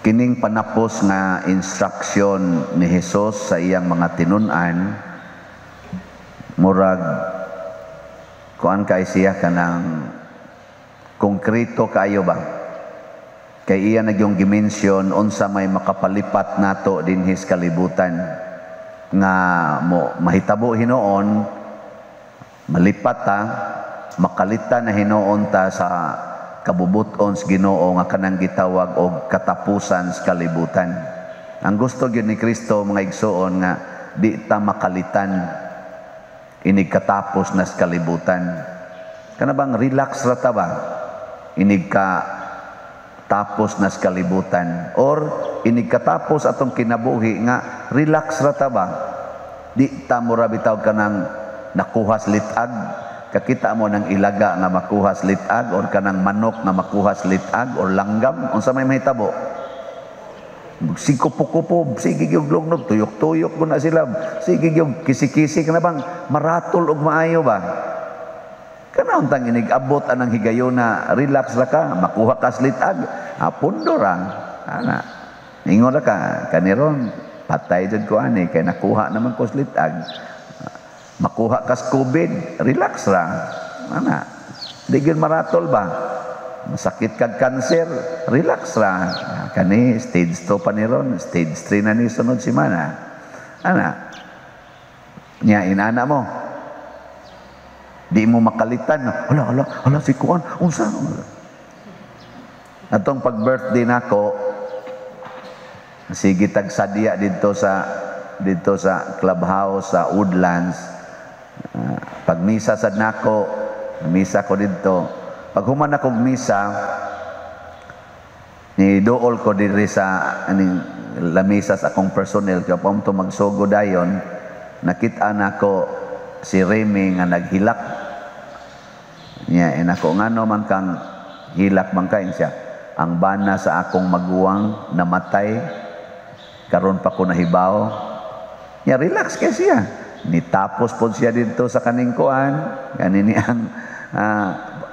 Kining panapos nga instruction ni Hesus sa iyang mga tinun-an, murag kuan kay siya, kanang konkreto kaayo ba, kay iya na yung gi-mention unsa may makapalipat nato dinhi sa kalibutan nga mo mahitabo hinuon, malipat ta, makalita na hinuon ta sa kabubuton sa Ginoo nga kanang gitawag og katapusan sa kalibutan. Ang gusto gyud ni Kristo, mga igsuon, nga di ta makalitan inig katapos na sa kalibutan. Kana bang relax ra ta ba? Inig ka tapos na sa kalibutan or inig katapos atong kinabuhi nga relax ra ta ba? Di ta mura bitaw kanang nakuha sa lit-ag. Kakita mo ng ilaga nga makuha sa lit-ag or kanang manok nga makuha sa lit-ag or langgam, unsa may mahitabo? Sige kupo-kupo, sige gyud lugnog, tuyok-tuyok mo na sila, sige gyud kisi-kisi, kana bang maratol og maayo ba? Kana untang inig abot anang higayona, relax ra ka, makuha ka sa lit-ag, ah, pundo ra. Ana. Ingon ra ka, kaniron, patay jud ko ani kay nakuha naman ko sa lit-ag. Makuha ka sa COVID, relax ra. Ana. Di gyud maratol ba? Masakit kag cancer, relax ra. Kani stage 2 pa ni ron, stage 3 na ni sunod semana. Ana. Nya inana mo. Di mo makalitan. Hala, hala, hala si kuan. Unsa? Atong pag-birthday nako, sige tag sadya didto sa clubhouse sa Woodlands. Pag misa sad nako, misa ko didto. Pag human akong misa, ni duol ko diri sa aning lamisa sa akong personnel kay pa to magsugo dayon, nakita nako si Remy nga naghilak niya. Inako, ngano man kang hilak man kay siya? Ang bana sa akong maguwang namatay, karon pa ko nahibaw. Niya relax kay siya, nitapos pod siya didto sa kaning kuan kani niyang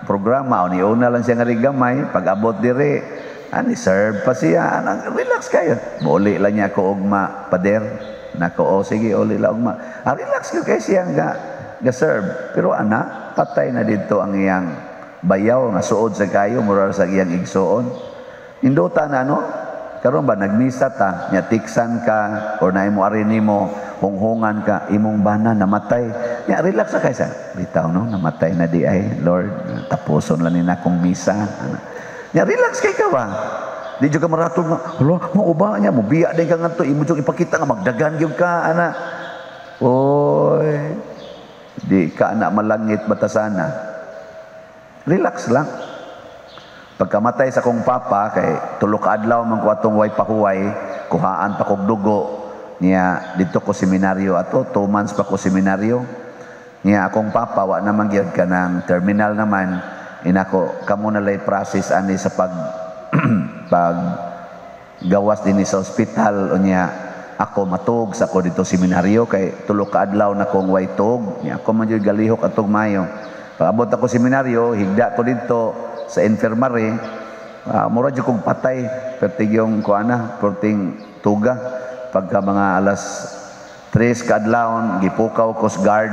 programa o niuna lang siya nga gamay. Pag abot dire ani serve pa siya. Anang relax kayo. Muli lang niya ko ugma, pader. Nako, o sige, uli lang ugma. Ah, relax ko kay siya nga ga serve, pero ana patay na didto ang iyang bayaw nga suod sa kayo, mura sa iyang igsuon. Indota na, no? Karon ba, nagmisa ta nya, tiksan ka or naay mo ari nimo, hunghungan ka, imong bana namatay nya, relax sa kay sa bitaw, no? Namatay na di ay, Lord, tapuson lang ni nakong misa nya. Relax kay ka ba? Di jud ka maratol nga hala, mao ba nya mo biya din ka ngadto, imo jud ipakita nga magdagan gyud ka ana. Oy, di ka na malangit batasana. Relax lang. Pagkamatay sa kong papa, kay tulo ka adlaw man ko atong way pahuway, kuhaan pa kog dugo niya. Didto ko seminaryo ato, 2 months pa ko seminaryo niya. Akong papa wa naman gyud ka ng terminal naman. Inako, kamo na lay process ani sa pag pag gawas dinhi sa ospital. Unya ako matug sa ko didto seminaryo kay tulo ka adlaw na kong way tug niya. Ako man jud galihok atong mayo. Pag-abot ako seminaryo, higda ko didto sa infirmary, mura jud kong patay, perting yung kuana, perting tuga. Pagka mga alas 3 kaadlawon, gipukaw ko sa guard,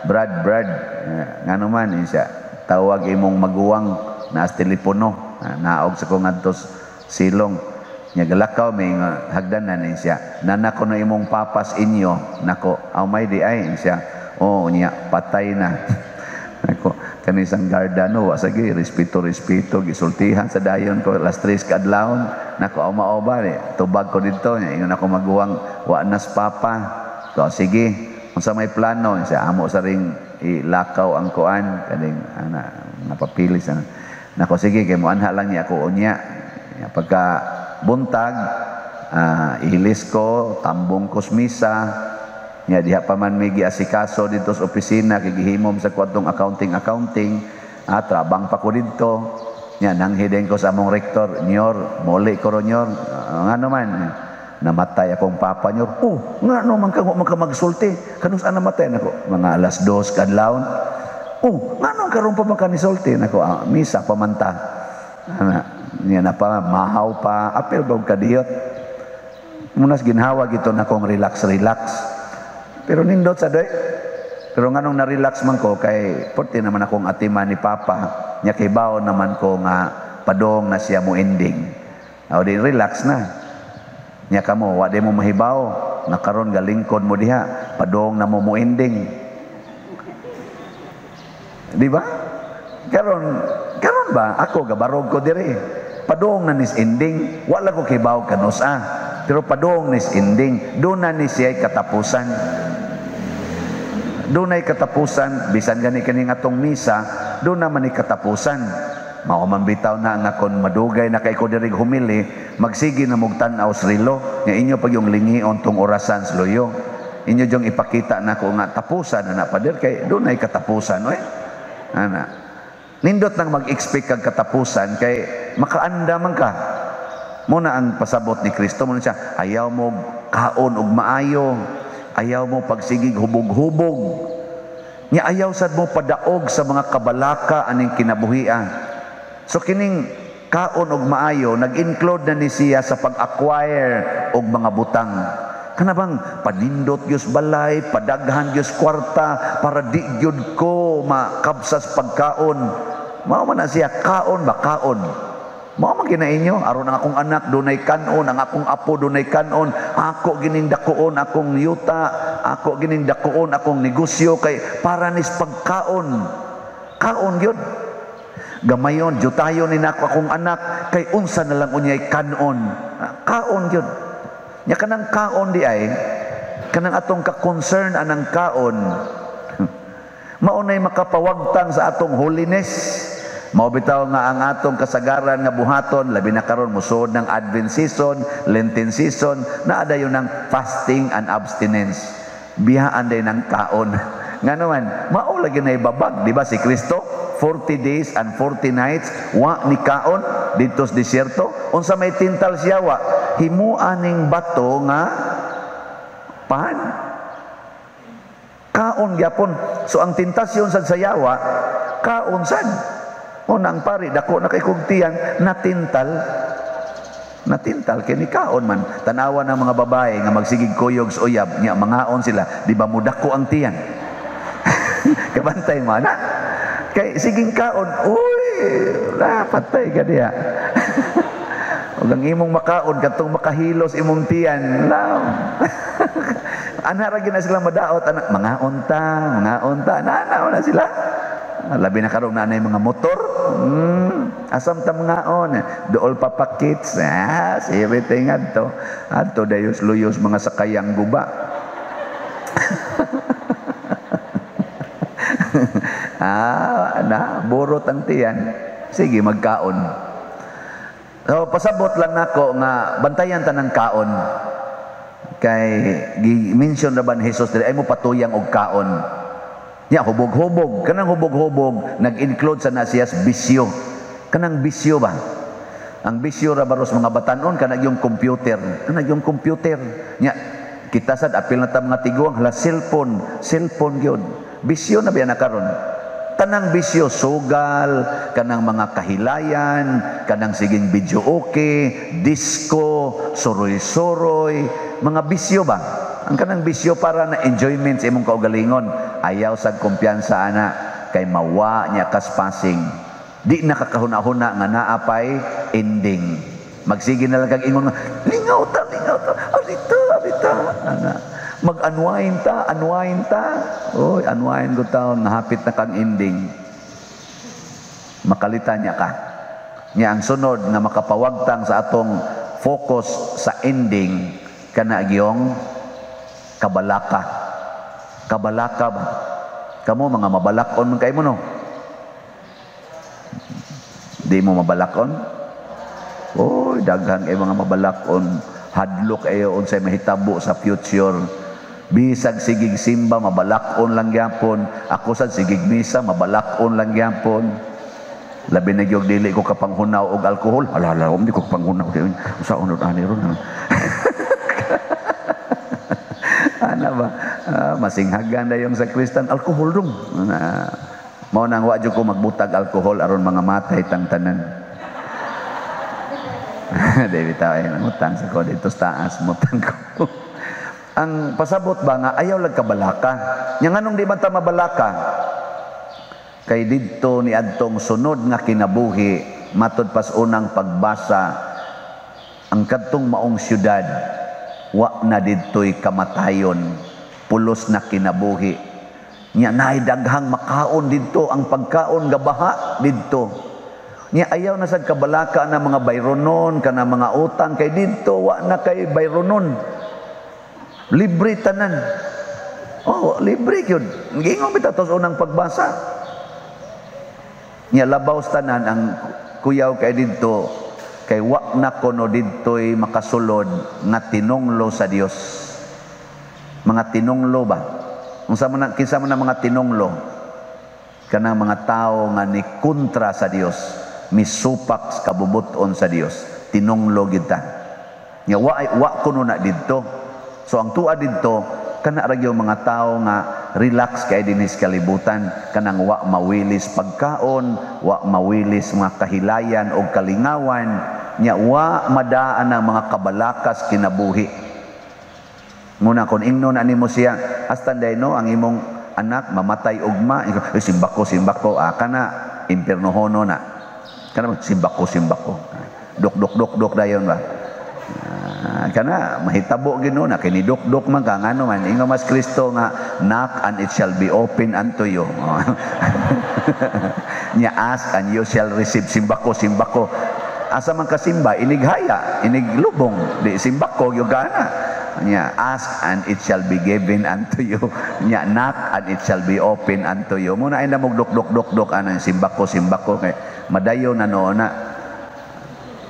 "Brad, Brad," ngano man siya, "Tawag imong maguwang naas telepono." Naog sa ko ngadto silong nya, galakaw may nga hagdanan ni siya, "Nana ko na imong papas inyo." Nako, "Aw, may di ay," siya. "Oh," niya, "patay na." Nako, kanisang garda, no, wa sige respeto respeto, gisultihan sa dayon ko alas 3 kaadlawon. Nako, aw, mao ba ni, tubag ko didto nya. Ingon ako maguwang, "Wa nas papa." Ko, "Sige, unsa may plano?" Siya, "Amo sa ring ilakaw ang kuan kaning ana napapili sa." Nako, "Sige, kay moanha lang niya ako unya." Ya, pagka buntag, ihilis ko, tambong ko sa misa nya. Diha pa man may giasikaso didto sa opisina kay gihimom sa kwadtong accounting accounting, trabang pa ko didto nya. Nanghiden ko sa among rektor, "Nyor, muli ko ron, nyor." "Ngano man?" "Namatay akong papa, nyor." "Oh, ngano man ka, wa man ka magsulti? Kanus namatay?" "Nako, mga alas 2 kadlawon." "Oh, ngano karon pa man ka nisulti?" "Nako, misa pa man ta." Ana. Niya na pa, mahaw pa, apil ba og kadiyot. Munas ginhawa gito na kong relax relax. Pero nindot sa doy. Pero nganong na-relax man ko kay porti naman akong atiman ni Papa. Nya kay baon naman ko nga padong na siya mo ending. Aw di relax na. Nya kamo wa di mo mahibaw nga karon galingkod mo diha, padong na mo mo ending. Di ba? Karon karon ba ako gabarog ko diri. Padong na nis ending, wala ko kibaw kanus ah. Pero padong nis ending, doon na ni siya katapusan. Doon ay katapusan, bisan gani kani atong misa, doon naman ni katapusan. Mao man bitaw na nga kon madugay na kay ko diri humili, magsige na mog tan-aw sa relo, nga inyo pag yung lingion tong orasan sa luyo. Inyo jong ipakita na ko nga tapusan na na pader kay doon ay katapusan oy. Ana. Nindot nang mag-expect kag katapusan kay makaanda man ka. Muna ang pasabot ni Kristo mo siya, ayaw mo kaon og maayo, ayaw mo pagsigig hubog-hubog. Nya ayaw sad mo padaog sa mga kabalaka aning kinabuhian. So kining kaon og maayo nag-include na ni siya sa pag-acquire og mga butang. Kana bang panindot gyud balay, padaghan gyud kwarta para di gyud ko makabsas pagkaon. Mao man na siya kaon ba kaon. Mao man gina inyo aron ang akong anak dunay kanon, ang akong apo dunay kanon, ako gining dakuon akong yuta, ako gining dakuon akong negosyo kay para nis pagkaon. Kaon gyud. Gamayon jutayon ni nako akong anak kay unsa na lang unyay kanon. Kaon gyud. Nya kanang kaon di ay kanang atong ka-concern anang kaon. Mao nay makapawagtang sa atong holiness. Mao bitaw nga ang atong kasagaran nga buhaton labi na karon mosuod ng Advent season, Lenten season, naa dayon ng fasting and abstinence. Biyaan day ng kaon. Ngano man, mao lagi na ibabag, di ba si Kristo 40 days and 40 nights wa ni kaon didto sa desierto. Unsa may tintal siya wa? Himua ning bato nga pan. Kaon gyapon. So ang tentasyon sad sa yawa, kaon sad. O nang pari, dako na kay kog tiyan, natintal. Natintal, kini kaon man. Tanawa ng mga babae nga magsigig kuyog sa uyab, nga mangaon sila, di ba mo dako ang tiyan? Kabantay mo, na? Kay siging kaon, uy, la, patay ka diya. Ug ang imong makaon, katong makahilos imong tiyan, la. Ana ra gyud na sila madaot, ana, mangaon ta, ana na sila. Labi na karon na mga motor. Asam ta mangaon, dool papakits. Ah, sirit adto. Adto dayos luyos mga sakayang guba. Ah, na burot ang tiyan. Sige, magkaon. So pasabot lang nako nga bantayan ta ng kaon. Kay gi-mention ra ban Jesus diri ay mo patuyang og kaon. Nya hubog-hubog, kanang hubog-hubog nag-include sa na siya bisyo. Kanang bisyo ba? Ang bisyo ra baros mga batanon kanang yung computer, kanang yung computer. Nya kita sad apil na ta mga tiguang hala cellphone, cellphone gyud. Bisyo na biya na karon. Tanang bisyo sugal, kanang mga kahilayan, kanang siging video okay, disco, suroy-suroy, mga bisyo ba? Ang kanang bisyo para na enjoyment sa imong kaugalingon. Ayaw sa kumpiyansa ana kay mawa niya kaspasing. Di nakakahuna-huna nga naapay ending. Magsige na lang kag ingon nga lingaw ta, arita, arita. Ana. Mag-unwind ta, unwind ta. Oy, unwind ko taon, nahapit na kang ending. Makalita niya ka. Niya ang sunod nga makapawagtang sa atong focus sa ending kana gyong kabalaka. Kabalaka ba? Kamo mga mabalakon man kay mo no? Di mo mabalakon? Oy, daghan kay mga mabalakon. Hadlok ayo unsay mahitabo sa future. Bisag sigig simba mabalakon lang gyapon. Ako sad sigig misa mabalakon lang gyapon. Labi na gyud dili ko kapanghunaw og alkohol. Hala hala, di ko kapanghunaw. Usa unod ani ron. Ana ba? Masinghagan na yung sakristan alkohol dong. Mao nang wa jud ko magbutag alkohol aron mga matay tang tanan. Di bitaw ay nangutang sa ko dito sa taas, mutang ko. Ang pasabot ba nga ayaw lag kabalaka. Nya nganong di man ta mabalaka? Kay didto ni adtong sunod nga kinabuhi, matud pas unang pagbasa, ang kadtong maong syudad wa na didtoy kamatayon, pulos na kinabuhi. Nya naay daghang makaon didto, ang pagkaon gabaha didto. Nya ayaw na sad kabalaka na mga bayronon kana mga utang, kay didto wa na kay bayronon. Libre tanan. Oh, libre gyud. Giingon bitaw tos unang pagbasa. Nya labaw sa tanan ang kuyaw kay didto kay wa na kono didtoy makasulod nga tinunglo sa Dios. Mga tinunglo ba? Unsa man kinsa man ang mga tinunglo? Kanang mga tawo nga ni kontra sa Dios, misupak sa kabubut-on sa Dios, tinunglo gid ta. Nya wa wa kuno na didto. So ang tuwa didto kana ra gyud mga tawo nga relax kay dinhi sa kalibutan, kanang wa mawilis pagkaon, wa mawilis mga kahilayan o kalingawan, nya wa madaan ang mga kabalakas kinabuhi. Muna kon ingnon ani mo siya, hasta day no ang imong anak mamatay ugma, eh, simbako simbako, ah, kana impiernohono na. Kana simbako simbako. Dok dok dok dok dayon ba? Ah, kana mahitabo Ginoo na kini dok man ka, ngano man ingon mas Kristo nga knock and it shall be open unto you. Nya ask and you shall receive. Simbako simbako. Asa man ka simba, inighaya, iniglubong, di simbako gyud kana. Nya ask and it shall be given unto you. Nya knock and it shall be open unto you. Muna ay namog dok dok dok dok ana simbako simbako kay madayo na noon na.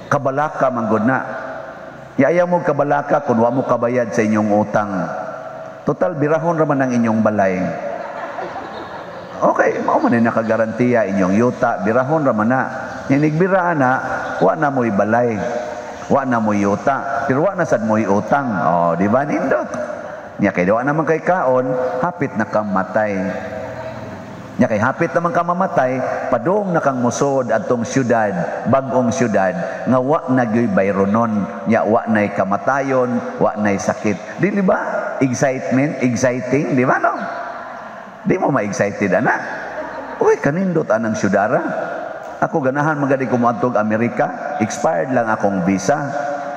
Kabalaka man gud na. Ayaw mo kabalaka kung wa mo kabayad sa inyong utang. Total, birahon raman ang inyong balay. Okay, mao man ni nakagarantiya inyong yuta, birahon raman na. Inigbira na, wa na mo'y balay. Wa na mo'y yuta, pero wa na sad mo'y utang. Oh, di ba nindot? Nya kay wa naman kay kaon, hapit na kang matay. Nya kay hapit naman ka mamatay, padung na kang musod adtong syudad, bag-ong syudad nga wa na gyoy bayronon, nya wa nay kamatayon, wa nay sakit. Dili ba? Excitement, exciting, di ba no? Di mo ma-excited ana. Uy, kanindot anang syudara. Ako ganahan magadi ko moadtog Amerika, expired lang akong visa,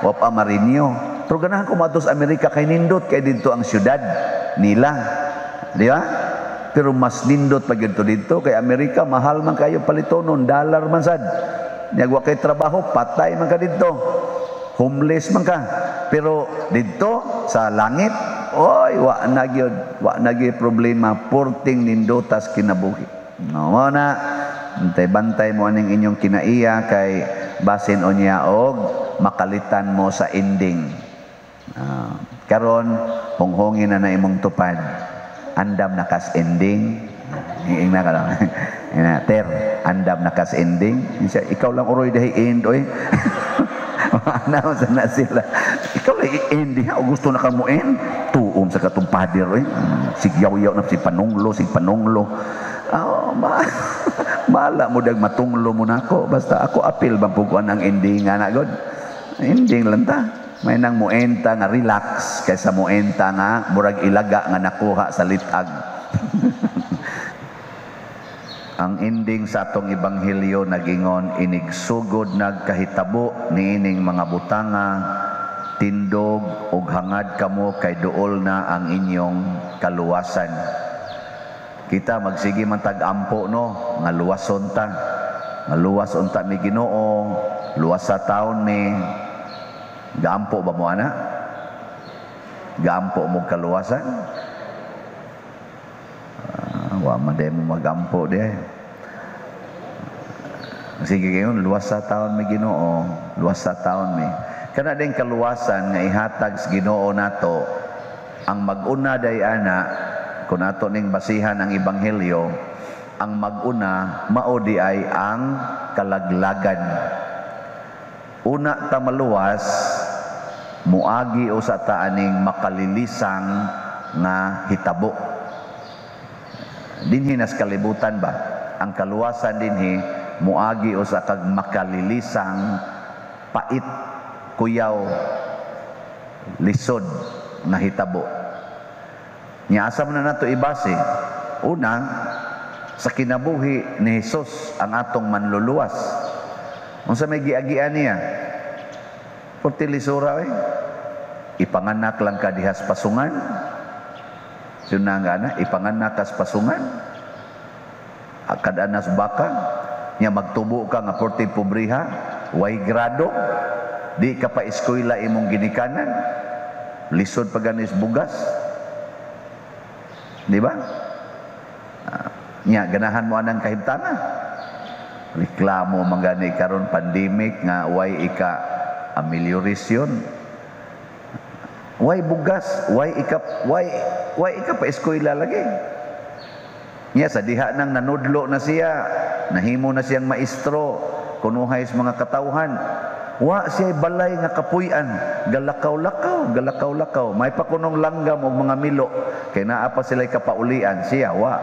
wa pa ma-renew. Pero ganahan ko moadto sa Amerika kay nindot kay didto ang syudad nila. Di ba? Pero mas nindot pa gyud to didto kay Amerika, mahal man kayo palitonon, dollar man sad. Nya wa kay trabaho, patay man ka didto. Homeless man ka. Pero didto sa langit, oy, wa na gyud, wa na gyud problema, porting nindotas kinabuhi. No, mo na bantay-bantay mo aning inyong kinaiya kay basin unya og makalitan mo sa ending. Karon honghongin na na imong tupad. Andam na kas ending. Iing na ka lang. Ina, ter, andam na kas ending. Siya, ikaw lang uroy dahi end, oy. Ano sa na sila. Ikaw lang i-end diha. O gusto na ka mo end. Tuom sa katong pader, oy. Sigyaw-yaw na si panunglo, si panunglo. Oh, mala mo dag matunglo mo nako. Basta ako apil bang puguan ang ending nga na god. Ending lang ta. May nang muenta nga relax kaysa muenta nga murag ilaga nga nakuha sa litag. Ang ending sa atong ebanghelyo nagingon inigsugod nagkahitabo niining mga butanga, tindog ug hangad kamo kay duol na ang inyong kaluwasan. Kita magsige man tag-ampo no nga luwason ta. Nga luwas unta mi Ginoo, luwas sa taon mi. Gaampo ba mo ana? Gaampo mo kaluwasan? Wa man day mo magampo di ay. Sige kayo, luwas sa taon mi Ginoo, luwas sa taon mi. Kana din kaluwasan nga ihatag sa Ginoo nato, ang mag-una day ana, kung ato ning basihan ang ebanghelyo, ang mag-una mao di ay ang kalaglagan. Una ta maluwas, muagi o sa taaning makalilisang nga hitabo. Dinhi nas kalibutan ba? Ang kaluwasan dinhi muagi o sa kag makalilisang pait, kuyaw, lisod nga hitabo. Nya asa man na nato ibase? Una, sa kinabuhi ni Jesus ang atong manluluwas. Unsa may giagian niya? Purti lisura eh. Ipanganak lang ka dihas pasungan. Yun na nga na, ipanganak kas pasungan. Kadanas baka, nya magtubo ka nga purti pobriha, way grado, di ka pa eskwela imong ginikanan, lisod pa ganis bugas. Di ba? Nya ganahan mo anang kahimtana. Reklamo man gani karon pandemic nga way ika amelioration. Way bugas, way ika pa eskwela lagi. Nya sa diha nang nanudlo na siya, nahimo na siyang maestro, kunuhay sa mga katawhan. Wa siya balay nga kapuy-an, galakaw-lakaw, galakaw-lakaw. May pa kunong langgam og mga milo, kay naa pa sila'y kapaulian, siya wa.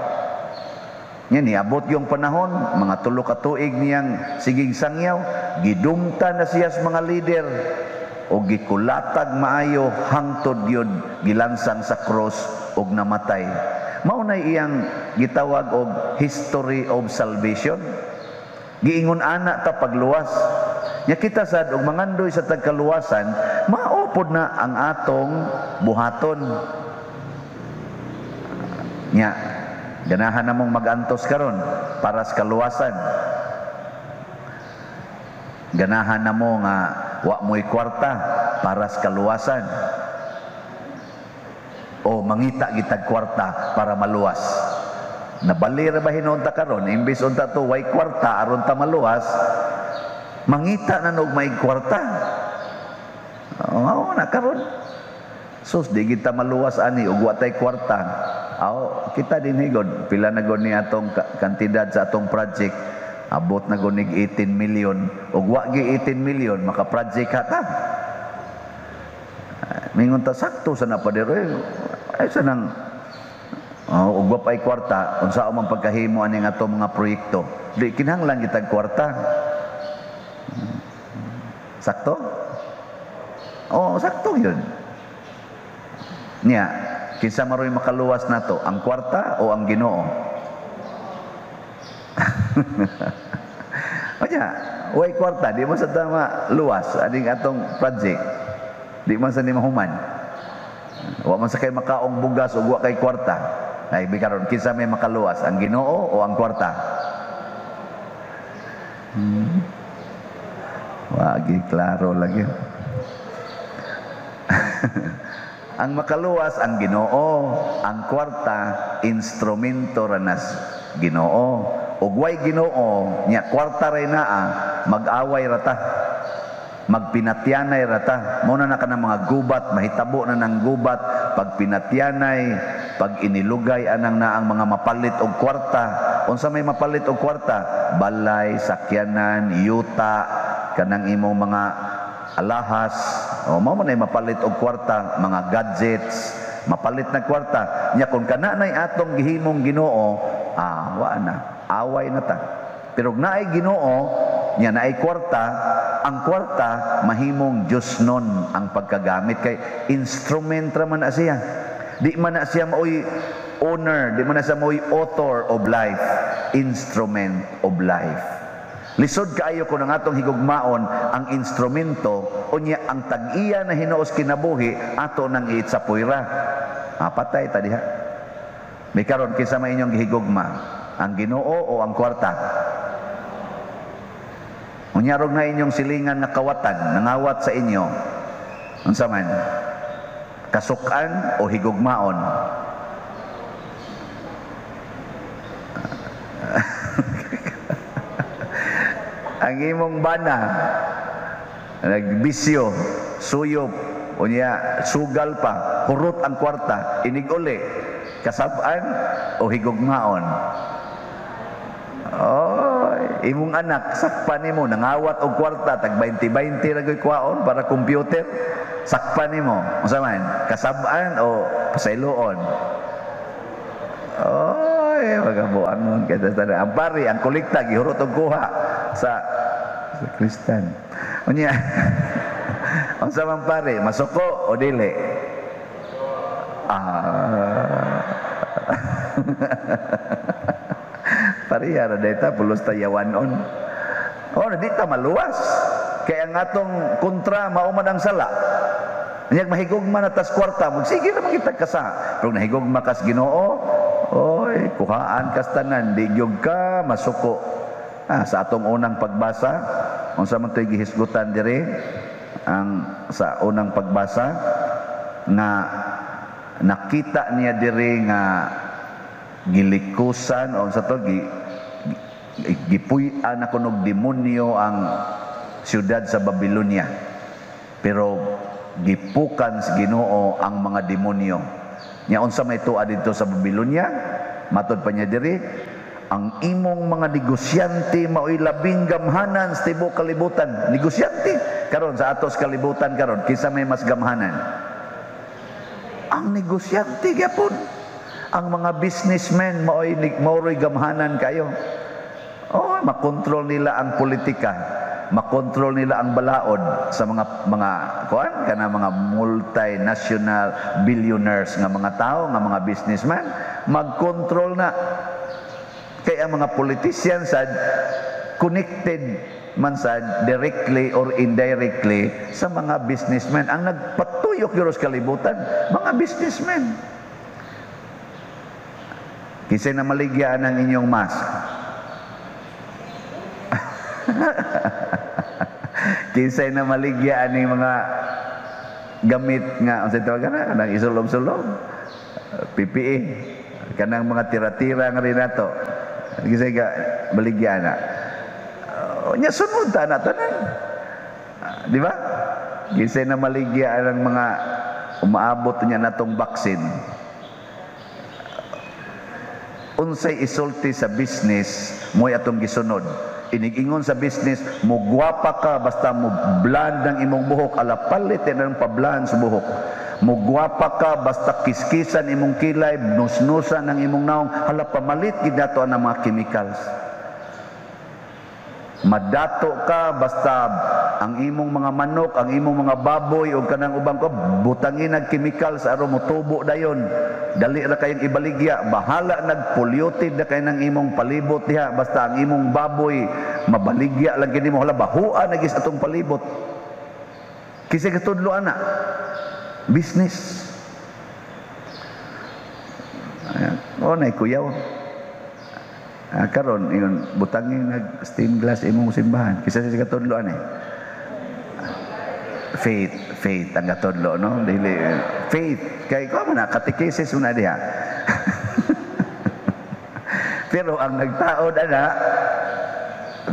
Nya niabot yung panahon, mga 3 ka tuig niyang sigig sangyaw, gidumta na siya sa mga lider o gikulatag maayo hangtod yun gilansang sa cross og namatay. Mao na iyang gitawag og history of salvation. Giingon ana ta pagluwas. Nya kita sad og mangandoy sa tagkaluwasan, mao pod na ang atong buhaton. Nya ganahan namong magantos karon para sa kaluwasan. Ganahan namo nga wa mo'y kwarta para sa kaluwasan. O mangita gitag kwarta para maluwas. Nabali ra ba hinuon ta karon, imbis unta to way kwarta aron ta maluwas, mangita na og may kwarta. Oo na karon. Sus, di kita maluwas ani og wa tay kwarta. Aw, kita din higod, pila na gud ni atong kantidad sa atong project, abot na gud nig 18 million. Og wa gi 18 million maka-project ha ta. Mingon ta sakto sa napadero ay sa nang og wa pay kwarta, unsa man pagkahimo aning atong mga proyekto. Di kinahanglan kitag kwarta. Sakto? Oo, sakto yun. Niya, kinsa maroy makaluwas nato, ang kwarta o ang Ginoo? Onya, way kwarta, di mo sa tama luwas aning atong project. Di man sa ni mahuman. Wa man sa kay makaong bugas ug wa kay kwarta. Ay bikaron kinsa may makaluwas, ang Ginoo o ang kwarta? Wagi klaro lagi. Ang makaluwas ang Ginoo, ang kwarta instrumento ranas Ginoo. Ug way Ginoo, nya kwarta ray naa, mag-away ra ta. Magpinatyanay ra ta. Mao na kanang mga gubat, mahitabo na ng gubat pag pinatyanay, pag inilugay anang naang mga mapalit og kwarta. Unsa may mapalit og kwarta? Balay, sakyanan, yuta, kanang imong mga alahas. O mao man ay mapalit og kwarta, mga gadgets, mapalit na kwarta. Nya kung kana nay atong gihimong Ginoo, wa na, away na ta. Pero kung naay Ginoo, nya naay kwarta, ang kwarta mahimong Diyos nun ang pagkagamit kay instrument ra man na siya. Di man na siya maoy owner, di man na siya maoy author of life, instrument of life. Lisod kaayo kun ang atong higugmaon ang instrumento, unya ang tag-iya na hinuos kinabuhi ato nang iitsapoyra. Patay ta diha. May karon kinsa may inyong gihigugma, ang Ginoo o ang kwarta? Unya rog na inyong silingan nga kawatan, nangawat sa inyo. Unsa man? Kasukan o higugmaon? Ang imong bana nagbisyo, suyop, unya sugal pa, hurot ang kwarta, inig-uli, kasab-an o higugmaon? Oh, imong anak sakpan nimo, nangawat og kwarta, tag 20-20 ra gyud kwaon para computer, sakpan nimo. Unsa man? Kasab-an o pasayloon? Oy, magabuangon kita tanan. Ang pari, ang kolekta gihurot og kuha sa Sakristan. Unya, unsa man, pare, masuko o dili? Ah. Pareha ra diay ta, pulos ta yawanon. Oh, di ta maluwas. Kaya ang atong kontra mao man ang sala. Nya mahigugma na tas kwarta, magsige naman kita kasa. Pero nahigugma kas Ginoo, oy, kuhaan kas tanan, di gyud ka masuko. Ah, sa atong unang pagbasa, unsa man to'y gihisgutan diri? Ang sa unang pagbasa nga nakita niya diri nga gilikusan o sa to gipuy-an na kunog demonyo ang siyudad sa Babylonia. Pero gipukan sa Ginoo ang mga demonyo. Nya unsa may tuwa didto sa Babylonia? Matod pa niya diri, ang imong mga negosyante mao'y labing gamhanan sa tibuok kalibutan. Negosyante karon sa atos kalibutan karon, kinsa may mas gamhanan? Ang negosyante gyapon. Ang mga businessmen mao'y mao'y gamhanan kayo. Oh, makontrol nila ang politika, makontrol nila ang balaod sa mga kuan kana, mga multinational billionaires nga mga tao, nga mga businessman, magkontrol na. Kay ang mga politicians sad connected man sad directly or indirectly sa mga businessmen. Ang nagpatuyok gyud sa kalibutan, mga businessmen. Kinsa na maligya ng inyong mask? Kinsay na maligya ning mga gamit nga unsay tawag na kanang isulob-sulob, PPE, kanang mga tira-tira nga rin nato? Kinsay ga maligya na? Nya sunod ta na tanan, di ba? Kinsay na maligya ang mga umaabot niya natong vaccine? Unsay isulti sa business mo'y atong gisunod. Inigingon sa business, mo gwapa ka basta mo blonde ang imong buhok, ala palit ng pa-blonde sa buhok. Mo gwapa ka basta kiskisan imong kilay, nusnusan ang imong naong, hala pamalit gid nato ang mga chemicals. Madato ka basta ang imong mga manok, ang imong mga baboy o kanang ubang ko butangin nag chemicals aron motubo dayon. Dali ra kayong ibaligya, bahala nag-polluted na kay ng imong palibot diha, basta ang imong baboy mabaligya lang kini mo, hala bahua na gis atong palibot. Kinsa katudlo ana? Business. Ayan. Oh, nay kuyaw. Ah, karon ingon butangin nag stained glass imong simbahan. Kinsa sa katudlo ani? Faith, faith ang katudlo, no? Dili faith kay ko man na catechesis una diha. Pero ang nagtaod ana,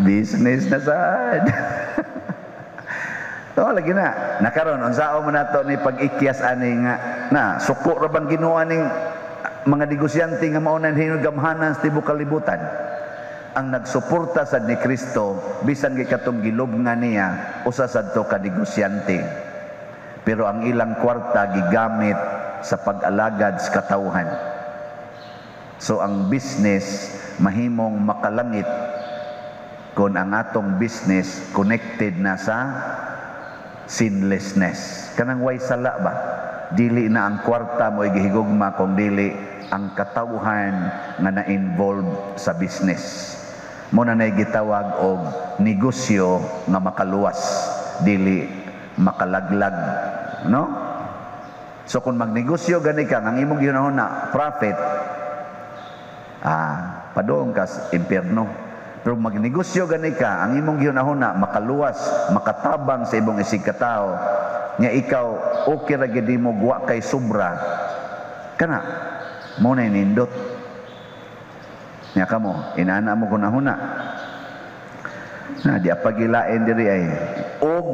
business na sad. Oh, lagi na. Nakaron unsaon man nato ni pag-ikyas ani nga na suko ra bang Ginoo ning mga negosyante nga mao na gamhanan sa tibuok kalibutan? Ang nagsuporta sad ni Kristo, bisan gi katong gilubngan niya, usa sad to ka negosyante. Pero ang ilang kwarta gigamit sa pag-alagad sa katawhan. So ang business mahimong makalangit kung ang atong business connected na sa sinlessness. Kanang way sala ba? Dili na ang kwarta mo gihigugma kung dili ang katawhan nga na-involve sa business. Mo na nay gitawag og negosyo nga makaluwas, dili makalaglag, no? So kung magnegosyo gani ka, ang imong gihunahuna profit, ah, padung ka sa impierno. Pero magnegosyo gani ka, ang imong gihunahuna makaluwas, makatabang sa imong isig katao, nga ikaw okay ra gid mo, wa kay sobra kana, mo na nindot. Nya kamo, inana mo kunahuna na di apagilain diri ay og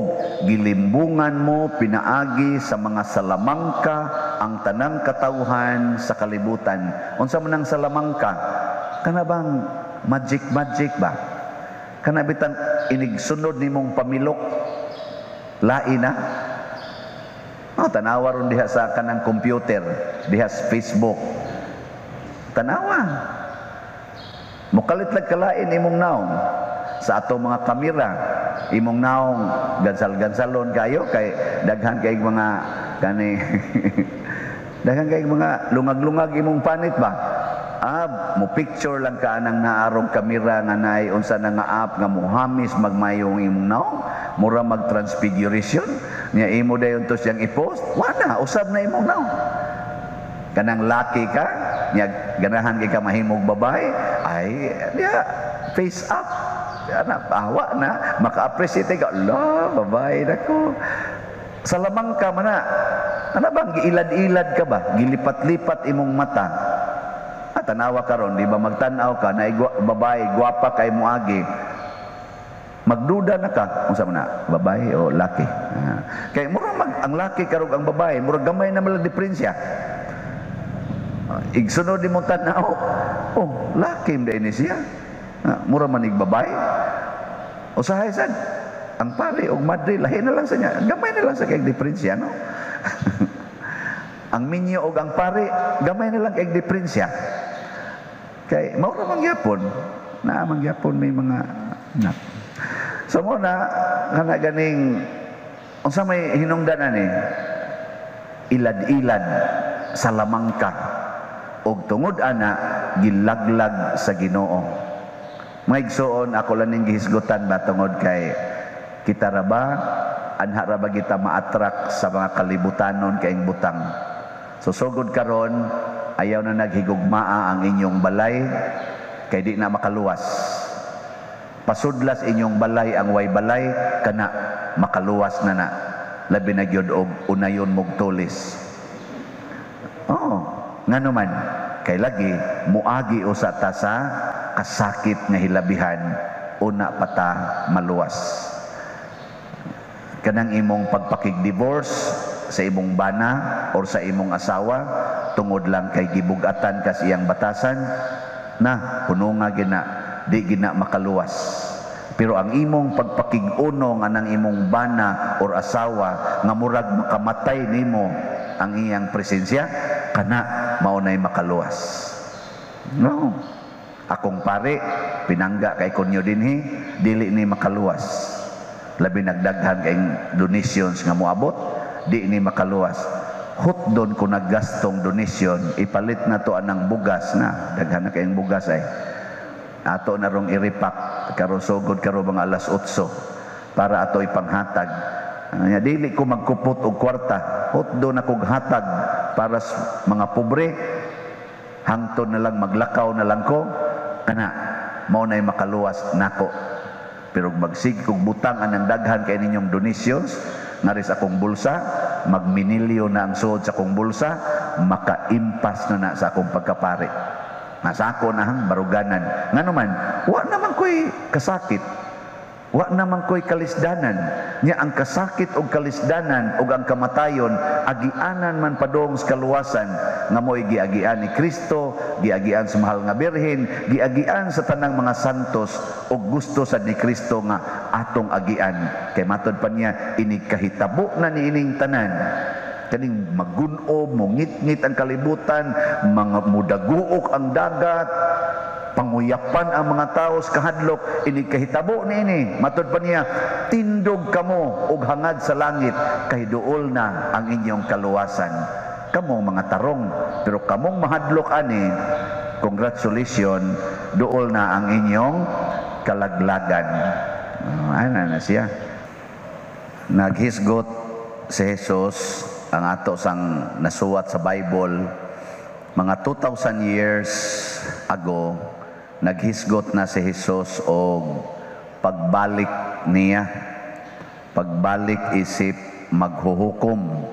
gilimbungan mo pinaagi sa mga salamangka ang tanang katawhan sa kalibutan. Unsa man ang salamangka? Kana bang magic magic ba? Kana bitang inigsunod nimong pamilok, lain na. Oh, tanawa ron diha sa kanang computer, diha sa Facebook. Tanawa. Mukalit lag kalain imong naong. sa atong mga kamera. Imong naong gansal-gansalon kayo kay daghan kay mga kani daghan kay mga lungag-lungag imong panit ba. Ah, mo picture lang ka anang naarong kamera nga naay unsa na nga app nga mohamis magmayong imong naong, mura mag transfiguration niya, imo dayon to siyang i-post, wala usab na imong naong. Kanang laki ka niya, ganahan kay ka mahimog babae, ay diya face up ana, awa na maka-appreciate ka la babae na ko. Sa lamang ka man na ana bang giilad-ilad ka ba, gilipat-lipat imong mata. Ah, tanawa karon, di ba, magtan-aw ka na babae gwapa kay moagi, magduda na ka unsa man na, babae o laki. Ah. Kay mura mag ang laki karog ang babae, mura gamay na malang diferensya. Ah, igsunod di mo tan-aw, oh, laki man ni siya. Ah, mura man ig babae. Usahay sad ang pare og madre, lahi na lang sa niya, gamay na lang sa kay diferensya, no? Ang minyo og ang pare, gamay na lang kay diferensya, kay mao ra man gyapon na man gyapon may mga anak. So mo na kana ganing unsa may hinungdan ani, ilad-ilad sa lamangka og tungod ana gilaglag sa Ginoo. Mga igsoon, ako lang ning gihisgutan ba tungod kay kita ra ba, anha ra ba kita ma-attract sa mga kalibutanon kaing butang. So sugod karon, ayaw na naghigugmaa ang inyong balay kay di na makaluwas. Pasudlas inyong balay ang way balay, kana makaluwas na na. Labi na gyud og unayon mog tulis. Oh, ngano man kay lagi muagi usa ta sa kasakit nga hilabihan una pa ta maluwas. Kanang imong pagpakig-divorce sa imong bana or sa imong asawa tungod lang kay gibugatan kas iyang batasan na hununga gina, di gina makaluwas. Pero ang imong pagpakig-unong anang imong bana or asawa nga murag makamatay nimo ang iyang presensya, kana mao nay makaluwas, no? Akong pare pinangga kay kunyo dinhi, dili ni makaluwas. Labi nagdaghan kay donations nga moabot, di ni makaluwas. Hutdon ko naggastong donation, ipalit na to anang bugas na daghan na kayong bugas, ay ato na rong iripak karon, sugod karon mga alas 8 para ato ipanghatag. Anya, dili ko magkupot og kwarta, hutdon akong hatag para sa mga pobre, hangtod na lang maglakaw na lang ko, kana mao nay makaluwas nako. Pero magsige kog butang anang daghan kay ninyong donations ngaris akong bulsa, magminilyo na ang suod sa akong bulsa, makaimpas na na sa akong pagkapare. Nasa ako na hang baruganan. Ngano man, wa naman ko'y kasakit. Wa naman ko'y kalisdanan. Nya ang kasakit og kalisdanan og ang kamatayon, agianan man padong sa kaluwasan nga mo'y giagian ni Kristo, giagian sa mahal nga Birhen, giagian sa tanang mga santos og gusto sad ni Kristo nga atong agian. Kay matod pa niya, ini kahitabo na ni ining tanan. Kaning magunob, mungitngit ang kalibutan, mga mudaguok ang dagat, panguyapan ang mga tao sa kahadlok, ini kahitabo niini. Matod pa niya, tindog kamo og hangad sa langit kay duol na ang inyong kaluwasan. Kamo mga tarong, pero kamong mahadlok ani, congratulations, duol na ang inyong kalaglagan. Oh, ana na siya. Naghisgot si Jesus ang ato sang nasuwat sa Bible mga 2,000 years ago, naghisgot na si Jesus og pagbalik niya, pagbalik isip maghuhukom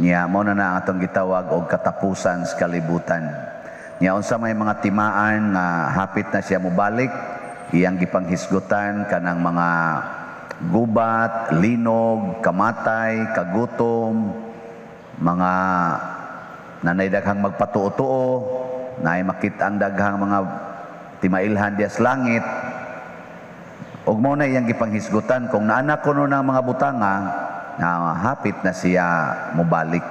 niya. Mo na na ang atong gitawag og katapusan sa kalibutan niya. Unsa may mga timaan nga hapit na siya mobalik, iyang gipanghisgutan kanang mga gubat, linog, kamatay, kagutom, mga nanay daghang magpatuo-tuo, naay makita ang daghang mga timailhan diya sa langit. Ug mao na iyang gipanghisgutan kung naana kuno ng mga butanga na hapit na siya mobalik.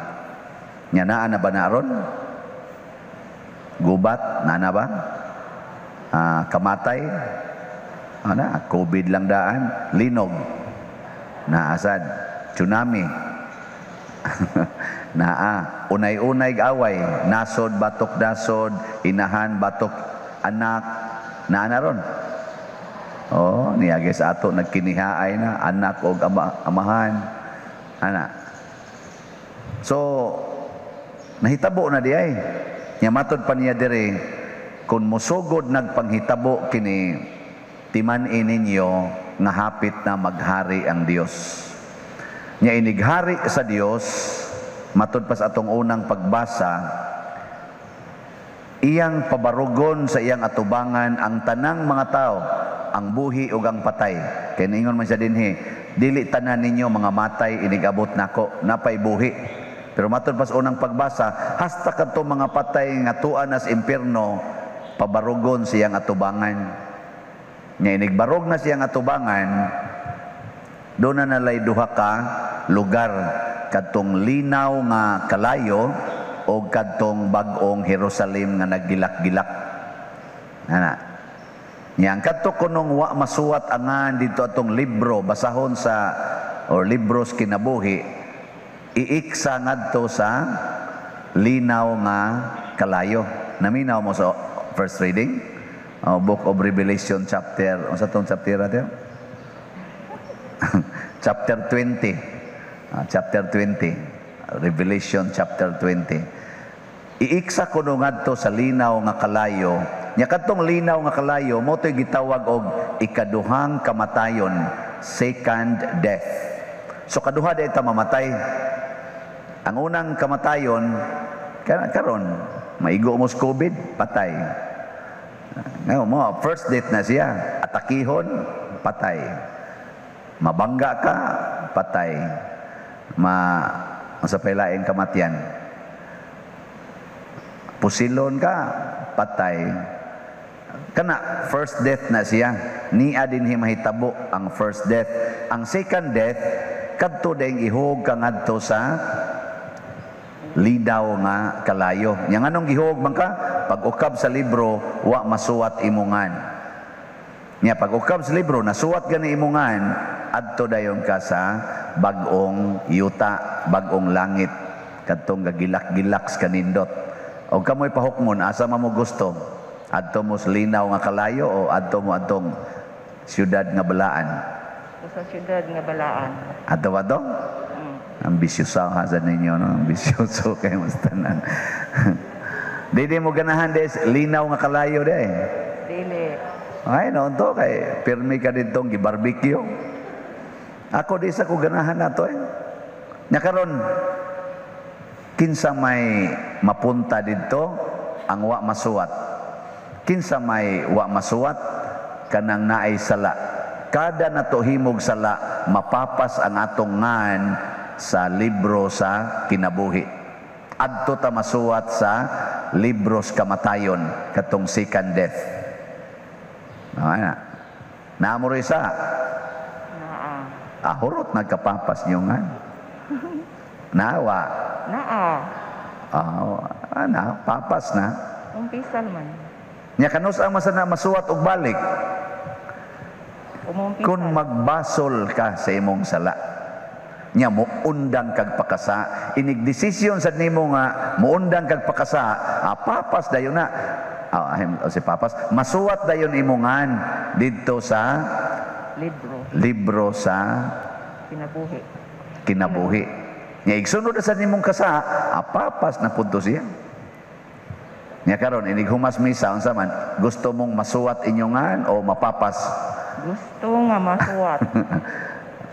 Nya naa na ba na ron? Gubat, naa na ba? Kamatay? Ana, COVID lang daan, linog. Naasad, tsunami. Naa, unay-unay away, nasod batok nasod, inahan batok anak, naa na ron. Oh, niagi sa ato nagkinihaay na anak og ama, amahan. Ana. So, nahitabo na di ay. Nya matod pa niya diri, kung musugod nagpanghitabo kini, timan-i ninyo nga hapit na maghari ang Dios. Nya inighari sa Dios, matod pa sa atong unang pagbasa, iyang pabarugon sa iyang atubangan ang tanang mga tao, ang buhi ug ang patay. Kay niingon man siya dinhi, dili tanan ninyo mga matay inigabot nako, napay buhi. Pero matod pa sa unang pagbasa, hasta kadto mga patay nga tuan nas impierno, pabarugon siyang atubangan. Nya inigbarog na siyang atubangan, doon na nalay duha ka lugar, kadtong linaw nga kalayo o kadtong bag-ong Jerusalem nga naggilak-gilak. Ana. Nya ang kadto kunong wa masuwat angan dito atong libro basahon sa or libros kinabuhi, iiksa ngadto sa linaw nga kalayo. Naminaw mo sa first reading? Oh, Book of Revelation chapter, unsa tong chapter ato? Chapter 20. Chapter 20. Revelation chapter 20. Iiksa kuno ngadto sa linaw nga kalayo. Nya kadtong linaw nga kalayo mo to'y gitawag og ikaduhang kamatayon, second death. So kaduha di ta mamatay. Ang unang kamatayon karon maigo mo sa COVID, patay. Ngayon mo, first death na siya. Atakihon, patay. Mabangga ka, patay. Ma sa pailaing kamatyan. Pusilon ka, patay. Kana, first death na siya. Nia din mahitabo ang first death. Ang second death, kadto ding ihog ka ngadto sa lidaw nga kalayo. Nya nganong gihog man ka? Pag ukab sa libro, wa masuwat imongan. Nya pag ukab sa libro, nasuwat gani imongan, adto dayon ka sa bag-ong yuta, bag-ong langit, kadtong gagilak-gilak sa kanindot. O kamoy pahukmon, asa man mo gusto? Adto mo sa linaw nga kalayo o adto mo adtong siyudad nga balaan? Sa siyudad nga balaan. Adto ba to? Mm. Ambisyoso ha sa ninyo, no? Ambisyoso kayo mas tanan. Di mo ganahan des linaw nga kalayo de. Dili. Ay, no, to kay pirmi ka ditong gi-barbecue. Ako di sa ko ganahan nato eh. Nya karon kinsa may mapunta didto ang wa masuwat. Kinsa may wa masuwat kanang naay sala. Kada nato himog sala, mapapas ang atong ngan sa libro sa kinabuhi. Adto ta masuwat sa libros kamatayon katong second death. Ana. Naamo rin sa Naa. Ahurot nagkapapas niyo nga. Nawa. Naa. Ah, ana, papas na. Umpisal man. Nya kanus ang masana masuwat og balik Umumpisal. Kung magbasol ka sa imong sala. Nya muundang kag pakasa, inig desisyon sad nimo nga muundang kag pakasa, papas dayon na. Ah, si papas, masuwat dayon imongan didto sa libro. Libro sa kinabuhi. Kinabuhi. Nya igsunod na sa nimong kasa, papas na pud to siya. Nya karon inig humas misa unsa man, gusto mong masuwat inyongan o mapapas? Gusto nga masuwat.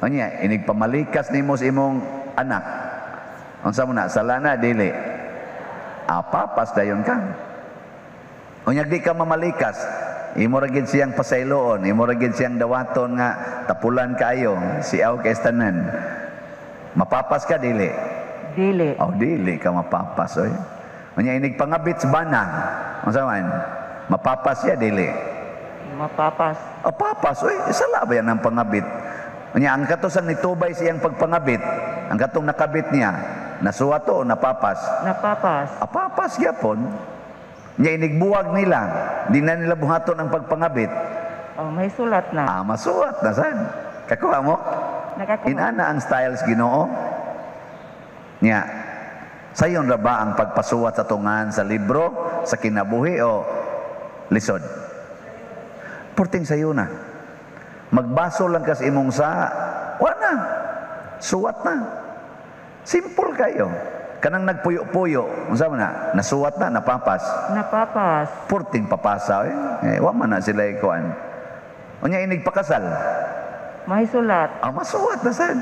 Unya, inig pamalikas nimo sa imong anak. Unsa mo na, sala na dili? Papas dayon ka. Unya di ka mamalikas, imo ra gid siyang pasayloon, imo ra gid siyang dawaton nga tapulan kaayo, siaw kay tanan. Mapapas ka dili? Dili. Oh, dili ka mapapas oy. Unya inig pangabit sa bana. Unsa man? Mapapas siya dili? Mapapas. Oh, papas oy, sala ba yan ang pangabit? Unya ang katong nitubay siyang pagpangabit, ang katong nakabit niya, nasuwato o napapas? Napapas. Apapas gyapon. Nya inigbuwag nila, di na nila buhaton ang pagpangabit. Oh, may sulat na. Ah, masuwat na sad. Kakuha mo? Nakakuha. Inana ang styles Ginoo. Nya, sayon ra ba ang pagpasuwat sa tungan sa libro sa kinabuhi o lisod? Porting sayo na. Magbaso lang kas imong sa, wa na. Suwat na. Simple kayo. Kanang nagpuyo-puyo, unsa man na? Nasuwat na, napapas. Napapas. Porting papasa eh. Eh, wa man na sila ikuan. Unya inig pakasal. May sulat. Ah, masuwat na sad.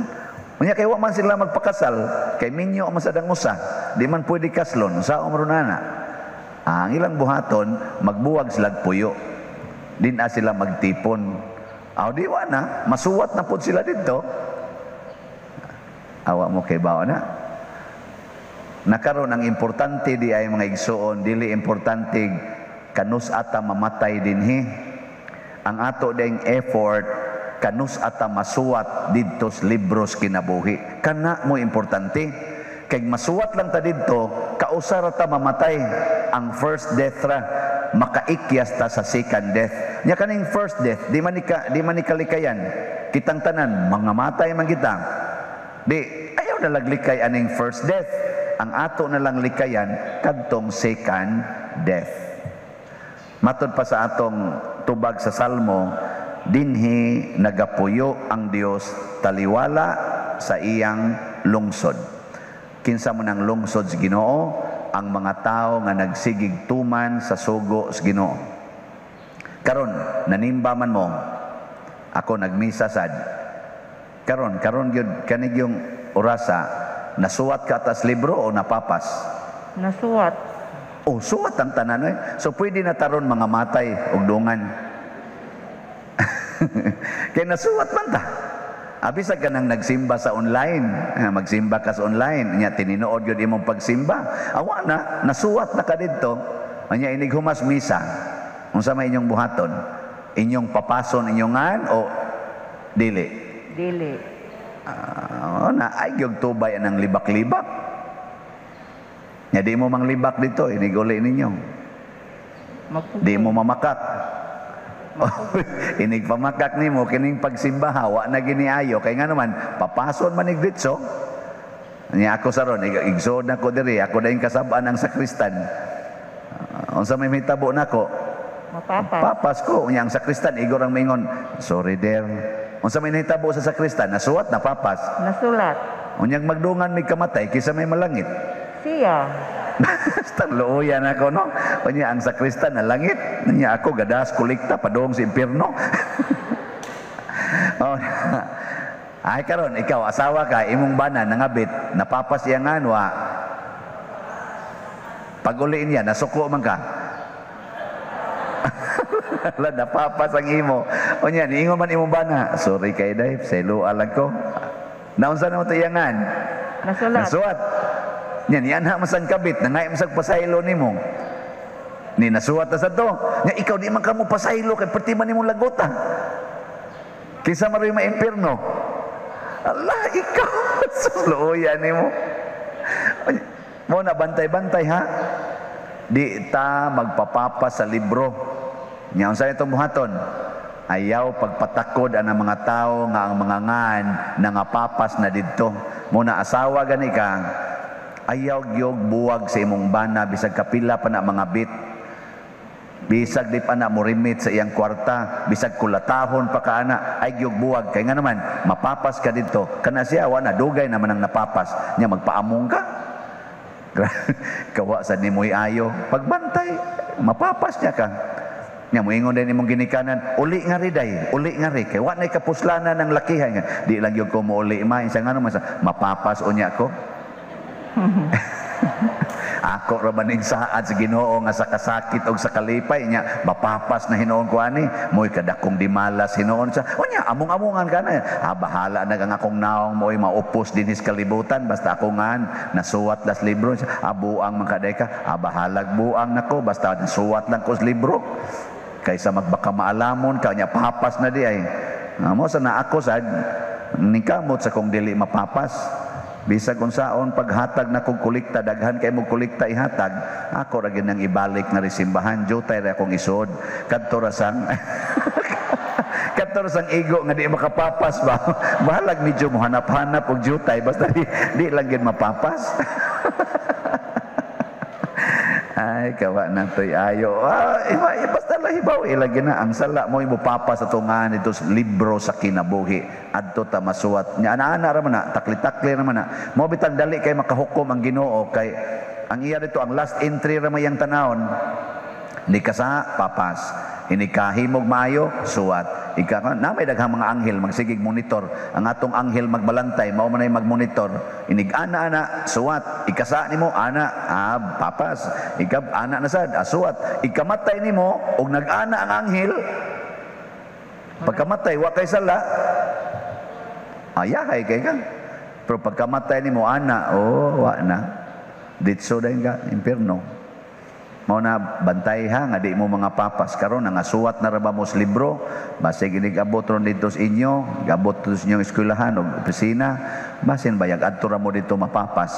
Unya kay wa man sila magpakasal, kay minyo man sad ang usa. Di man pwede kaslon, sa umrunana. Ah, ang ilang buhaton, magbuwag sila puyo. Di na sila magtipon. Aw, di wa na, masuwat na pud sila didto. Awa mo kay bawa na. Nakaron ang importante di ay mga igsuon, dili importante kanus ata mamatay dinhi. Ang ato ding effort kanus ata masuwat didto sa libros kinabuhi. Kana mo importante. Kay masuwat lang ta didto, kausa ra ta mamatay. Ang first death ra makaikyas ta sa second death. Nya kaning first death, di man ni kalikayan. Kitang tanan mga matay man kita. Di ayaw na laglikay aning first death. Ang ato na lang likayan kadtong second death. Matod pa sa atong tubag sa Salmo, dinhi nagapuyo ang Dios taliwala sa iyang lungsod. Kinsa man ang lungsod sa Ginoo? Ang mga tao nga nagsigig tuman sa sugo sa Ginoo. Karon nanimba man mo, ako nagmisa sad. Karon karon gyud kanig yung orasa, nasuwat ka tas libro o napapas? Nasuwat. Oh, suwat ang tanan eh. So pwede na taron mga matay og dungan. Kay nasuwat man ta. Abisag ka nang nagsimba sa online, magsimba ka sa online, nya tininood gyud imong pagsimba. Awa na, nasuwat na ka didto. Anya inig humas misa. Unsa may inyong buhaton? Inyong papason inyong ngan o dili? Dili. Ah, na ay gyud tubay ang libak-libak. Nya di mo manglibak dito, inig uli ninyo. Magpugay. Di mo mamakak. Inig pamakak nimo kining pagsimba wa na giniayo kay nga naman papason man ig ditso. Nya ako sa ron igsood na ko diri, ako dayon kasab-an ang sakristan. Unsa may mitabo nako? Mapapas. Papas ko. Unya ang sakristan igor ang mingon, sorry der. Unsa may nahitabo sa sakristan? Nasuwat na papas. Nasulat. Unyang magdungan may kamatay kaysa may malangit. Siya. Basta luoyan ako, no? Unya ang sakristan na langit. Unya ako gadas kolekta padung sa impierno. Oh. Ay karon ikaw asawa ka imong bana nangabit napapas iya nga wa. Pag uli niya nasuko man ka. Wala napapas ang imo. Unya niingon man imong bana, sorry kay day, selo alag ko. Naunsa na mo to iyangan? Nasulat. Nasuwat. Nya nianha man sang kabit, nangay man sang pasaylo nimo. Ni nasuwat na sa to. Nya ikaw di man kamo pasaylo kay perti man nimong lagota. Kinsa man rin maimpierno? Allah, ikaw. Sus, luoyan nimo. Mo na bantay-bantay ha. Di ta magpapapa sa libro. Nya unsa itong buhaton? Ayaw pagpatakod ang mga tao nga ang mga ngan nangapapas na didto. Mo na asawa gani ka, ayaw gyud buwag sa imong bana bisag kapila pa na mga bit. Bisag di pa na morimit sa iyang kwarta, bisag kulatahon pa ka ana, ay gyud buwag kay nga naman mapapas ka didto. Kana siya wa na dugay naman ang napapas. Nya magpaamong ka. Kawa sa nimoy ayo, pagbantay mapapas niya ka. Nya moingon din imong ginikanan, uli nga ri day, uli nga ri kay wa nay kapuslanan ng lakihan. Di lang gyud ko mouli ma, isa nga naman sa mapapas unya ko. Ako ra man ning saad sa Ginoo nga sa kasakit og sa kalipay nya mapapas na hinuon ko ani, moy kadakong dimalas hinuon sa unya among-amongan ka na. Ah, bahala na ang akong naong moy maupos dinhi sa kalibutan basta ako ngan nasuwat las libro. Ah, buang man kaday ka. Ah, bahalag buang nako basta nasuwat lang ko sa libro. Kaysa magbaka maalamon ka nya papas na di ay. Ah, mo sa na ako sad ningkamot sa kong dili mapapas. Bisag unsaon paghatag na kong kolekta, daghan kay mo kolekta ihatag, ako ra gyud nang ibalik nga risimbahan, jutay ra akong isod. Kadto ra sang Kato sang igo nga di makapapas ba. Bahalag medyo mo hanap-hanap og jutay, basta di lang gid mapapas. Ay, kawa na to'y ayo. Ah, iba, basta lang hibaw. Ilagi na. Ang sala mo, imo papa sa tungahan ito sa libro sa kinabuhi. Adto ta masuwat. Nya ana-ana ra man na, takli-takli ra man na. Mo bitang dali kay makahukom ang Ginoo kay ang iya dito ang last entry ra mayang tanawon. Ni kasa papas. Ini kahimog maayo, suwat. Ika na may daghang mga anghel magsigig monitor. Ang atong anghel magbalantay, mao man ay magmonitor. Inig ana ana, suwat. Ikasa nimo ana, ah, papas. Ika ana na sad, ah, suwat. Ikamatay nimo og nag-ana ang anghel. Pagkamatay wa kay sala. Ayahay kay ka. Pero pagkamatay nimo ana, oh, wa na. Ditso dayon ka, impierno. Mao na bantay ha nga di mo mga papas karon nga suwat na ra ba mo sa libro, basig inig abot ron dito sa inyo, gabot dito sa inyong eskwelahan o opisina, basin bayag adto ra mo dito mapapas.